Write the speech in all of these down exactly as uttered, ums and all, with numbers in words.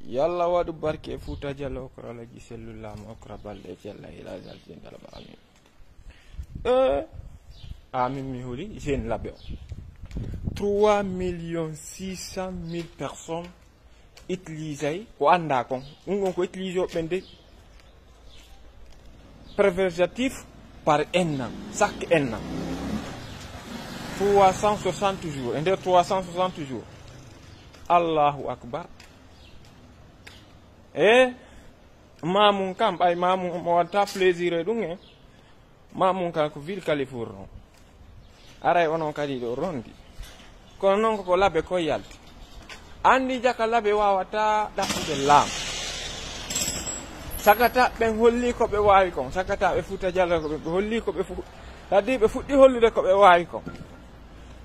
Yalla waɗu barke e Fuuta Jallo, okra Alaji Sellu Laam, okra balɗe jalla ila zal jendal ba amin. Eh, amin mi huli, jeune labe o. Trois millions six cent mille personnes utilisay ko annda kon. Ɗum ɗon ko utiliser ɓen de préservatif par un an, chaque un an. Trois cent soixante jours, e nder trois cent soixante jours. Allahu Akbar. E mamum kam, ɓay mamum mo watta plaisir e ɗum en. Mamum kam ko ville Kalifour non. Aray onon kadi ɗo rondi. Kono non ko labe ko yalti. Andi jaka labe wawata ɗaɓɓude laam. Sagata ɓen holli ko ɓe wawi kon. Sagata ɓe Fuuta Jallo ko ɓe, ɓe holli ko ɓe fu-, kadi ɓe fuɗɗi hollude ko ɓe wawi kon.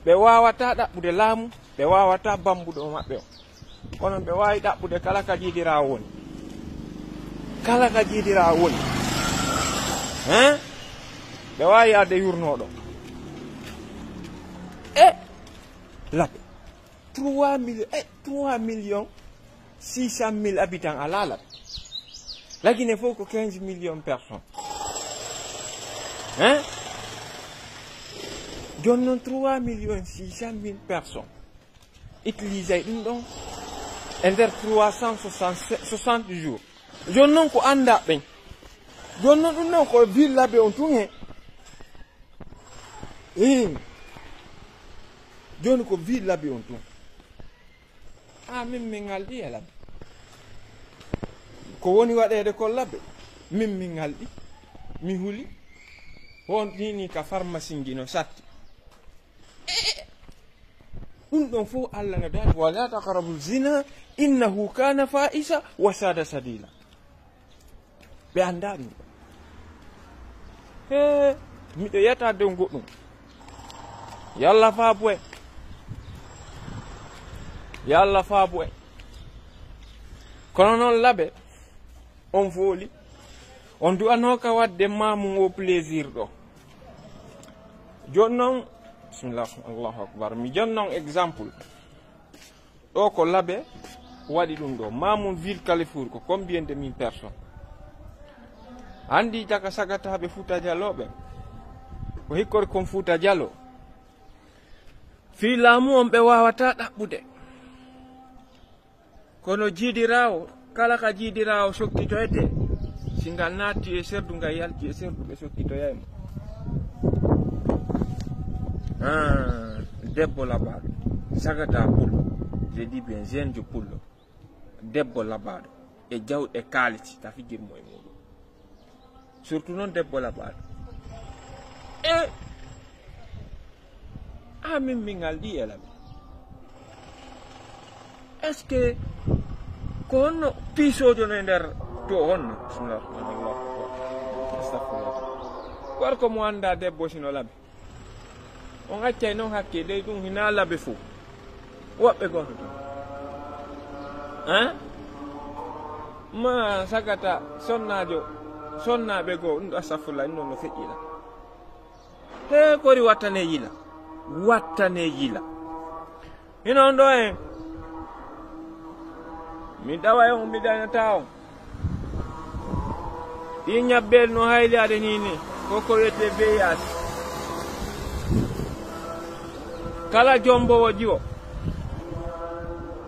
Ɓe wawata ɗaɓɓude laamu, ɓe wawata bambuɗo maɓɓe o. Kono ɓe waawi ɗaɓɓude kala ka jiidiraawo woni. Kala ka jiidiraawo woni. Hein? Ɓe waawi yaade yurnooɗo. E laɓe. Trois millions, e trois millions six cent mille habitants alaa laɓe. La Guinée fof ko quinze millions personnes. Hein? Jooni noon trois millions six cent mille personnes utilisay ɗum ɗon e nder trois cent soixante jours. Jooni noon ko annda ɓen. Jooni noon ɗum ɗon ko ville labe on tun he. Ii. Jooni ko ville labe on tun. A min min ngalɗi e labe. Ko woni waɗeede ko labe? Min min ngalɗi. Mi huli. Won ni ka pharmacie ngi no satti. Ɗum ɗon fof Allah no daali, "Wala taqrabu zina, innahu kana fa'isa wa sada sadila." Ɓe annda ɗum. He, miɗo yeta dow goɗɗum. Yalla faabu e. Yalla faabu e. Kono noon labe, on fooli. On du'anooka waɗde maamu o plaisir ɗo. Jooni noon, bismillah, Allahu Akbar. Mi jooni noon exemple. Ɗo ko labe waɗi ɗum ɗo. Maamu ville Kalifour ko combien de mille personnes? Anndi jaka sagataaɓe Fuuta Jallo ɓe? Ko hikkori kon Fuuta Jallo? Fii laamu on ɓe waawata ɗaɓɓude. Kono jiidiraawo, kala ka jiidiraawo sokkitoyte, si ngal naatti e serdu, ngal yalti e serdu, ɓe sokkitoyay mo. Ah, debbo labaaɗo, sagata pullo, je dis bien, jeune jo pullo, debbo labaaɗo, e jawɗe kaalisi, ta fijir mo e muuɗum. Surtout noon debbo labaaɗo. E amin min ngalɗi e laɓe. Est-ce que ko honno piisoojo no e nder to honno? Bismillah, Allahu Akbar. Astagfirullah. Gorko mo annda debbo sino laɓe. On accay noon hakke dey ɗum hinaa laɓe fof. Woɓɓe gooto tan. Hein? Ma sagata sonnaajo, sonnaaɓe goo, ɗum ɗo astagfirullah, ɗum ɗon no feƴƴiɗa. He kori wattane yila. Wattane yila. Hino on ɗo en. Mi ɗawa e on, mi ɗaynata on. Ɗii ñabbel no hayliyaade nii nii, ko ko wiyetee V I H. Kala jomboowo jiwo,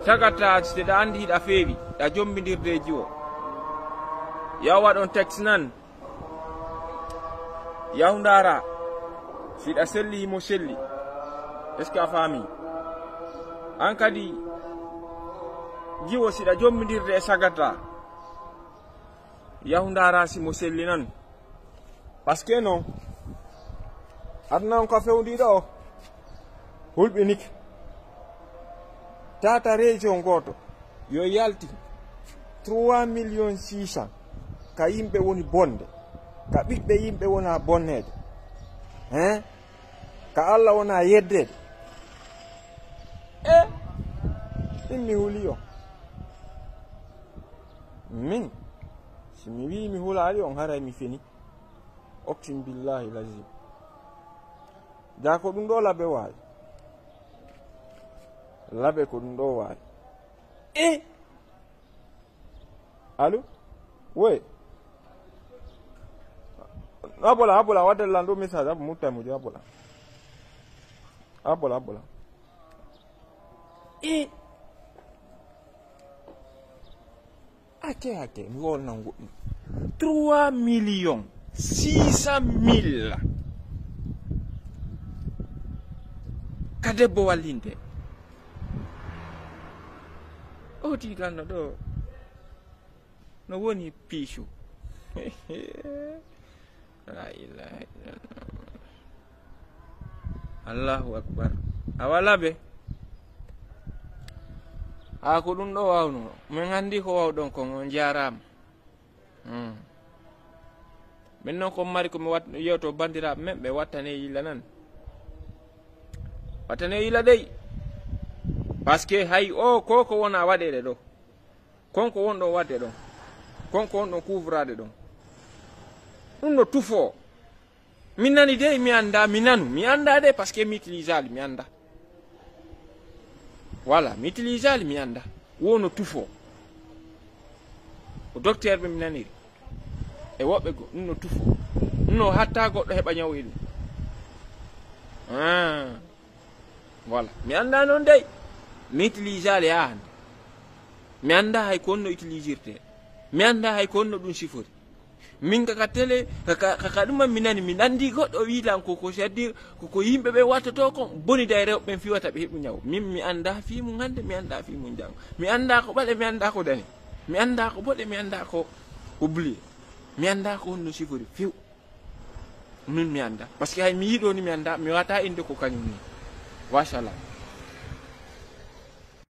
tagata si ɗa anndi hiɗa feewi, ɗa jombindirde e jiwo. Yaw waɗon texte nan, yaw ndaara, si ɗa selli himo selli. Est-ce que a faami? An kadi, jiwo si ɗa jombindirde e sagata, yahu ndaara si mo sellinan. Parce que non, aduna on ka fewndiiɗo o, hulɓinike. Tata région gooto, yo yalti trois millions six cents ka yimɓe woni bonde, ka ɓiɓɓe yimɓe wona bonneede. Hein? Ka Allah wona yeddeede. E, ɗin mi huli on. Min, si mi wii mi hulaali on, haray mi feni. Oksin billahi lazim. Jaa ko ɗum ɗo laɓe waawi. Laɓe ko ɗum ɗo waawi. E, Allô? Oui. Abola, abola, wadde lan ɗo message, abo mutta mo, abola. Abola, abola. E ake, ake, mi wona goɗɗum. Trois millions six cent mille. Ka debbo wallinde. O tiiganno ɗo. No woni piisu? La ilaha illallah. Allahu akbar. Awa labe. Ha ko ɗum ɗo wawno. Min andi ko wawɗon kon, on jarama. Hmm. Min noon ko mari ko mi wat-, yewto bandiraɓe men, ɓe wattane yilla nan. Wattane yilla dey. Parce que hay o ko ko wona waɗede ɗo. Kon ko won ɗon waɗde ɗon. Kon ko won ɗon kuuforaade ɗon. Ɗum no tufoo. Mi nani dey, mi anndaa, mi nanu. Mi anndaa dey, parce que mi utilisali, mi anndaa. Voilà, mi utilisali, mi anndaa. Wo no tufoo. Ko docteur ɓe mi naniri. E woɓɓe go, ɗum no tufoo. Ɗum no hatta goɗɗo heɓa ñaw e ɗum. Ah. Voilà. Mi anndaa noon dey. Mi utilisali haa hannde. Mi anndaa hay ko honno utilisirtee. Mi anndaa hay ko honno ɗum sifori. Min ka, ka télé, ka, ka, ka, ka ɗum mi nani, mi nanndi goɗɗo wii lan ko, ko c'est-à-dire, ko, ko yimɓe ɓe wattoto kon, boni day rewɓe ɓen fiwata ɓe heɓu ñaw. Min mi anndaa fii mum hannde, mi anndaa fii mum janngo. Mi anndaa ko ɓale, mi anndaa ko dane. Mi anndaa ko boɗe, mi anndaa ko, ko bule. Mi anndaa ko honno sifori few. Min mi anndaa. Parce que hay mi yiɗo ni mi anndaa, mi wata innde ko kañum ni. Machallah.